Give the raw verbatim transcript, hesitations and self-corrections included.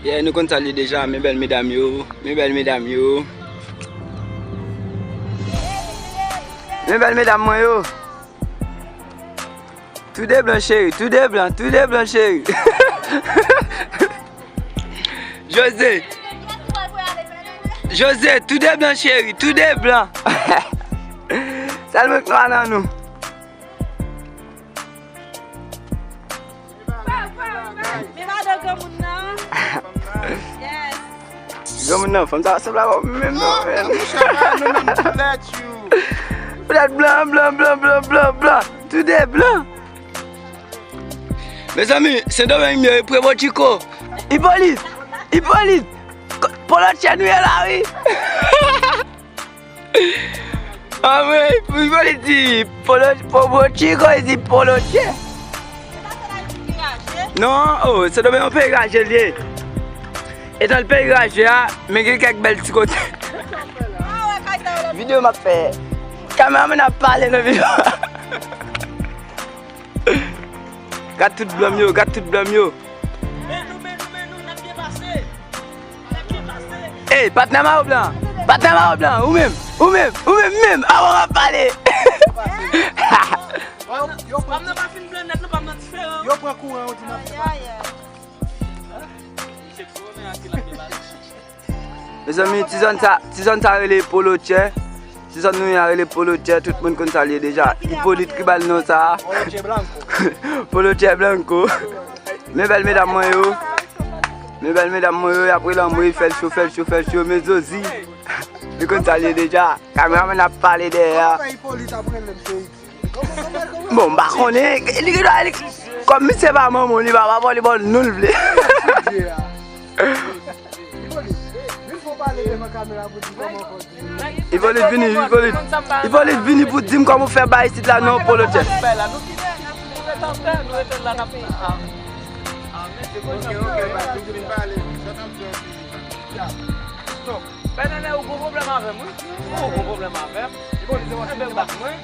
Yeah, nou konn sa l ye deja, men bèl medam yo, men bèl medam yo. Men bèl medam mwen yo. Tou de blan cheri, tou de blan, tou de blan cheri. Jose. Jose, tou de blan cheri, tou de blan. Sèlman k nwa nan nou. Men madan granmoun nan. Yes. Granmoun nan, fanm sa sanble avè w menm non, men. Mouche, pa nou menm, let you. Flèt blan, blan, blan, blan, blan, blan. Tou de blan. Mezanmi, Sendomeng m ye, Pwebo Chiko. Ipolit, Ipolit. Ko-, Polo Tchè nou ye la, wi. Ah, wi, pou, pou li di Polo, Pwebo Chiko, li di Polo Tchè. Non, oh, Sendomeng yon peyi raje l ye. Etan l peyi raje a, men gen kèk bèl ti kote. Videyo m ap fè. Kameramann ap pale nan videyo a. Gad tout blan m yo, gad tout blan m yo. Men nou, men nou, men nou, n ap byen pase. N ap byen pase. Ey, patnè mayo blan, patnè mayo blan, ou menm, ou menm, ou menm, menm, avan m ap pale. Yo pran, pam nan pa fin blan nèt, non, pam nan diferan. Yo pran kouran, yo di n ap byen pase. Misye pran men ak li, l ap byen pase. Mezanmi, ti zòn sa, ti zòn sa rele Polo Tchè. Ti zòn nou ye a rele Polo Tchè, tout moun konn sa l ye deja. Ipolit ki ba l non sa a. Polo Tchè Blanco. Polo Tchè Blanco. Men bèl medam mwen yo. Men bèl medam mwen yo, y ap rele anmwe, fè l cho, fè l cho, fè l cho, men Zozi. Li konn sa l ye deja. Kameramann ap pale dèyè a. Kòman Ipolit ap rele m se Bon, m pa konnen, li gen dwa, li, kòm misye pa manman w, li pa papa w, li ba w non l vle. Ipolit, vin fò pale devan kamera pou di kòman fò di. Ipolit vini, Ipolit. Ipolit vini pou di m kòman w fè bay isit la non, Polo Tchè. Stop. Bènèlè, ou gon pwoblèm avè m, wi. Ou gon pwoblèm avè m. Ipolit, se mwen ki bat mwen.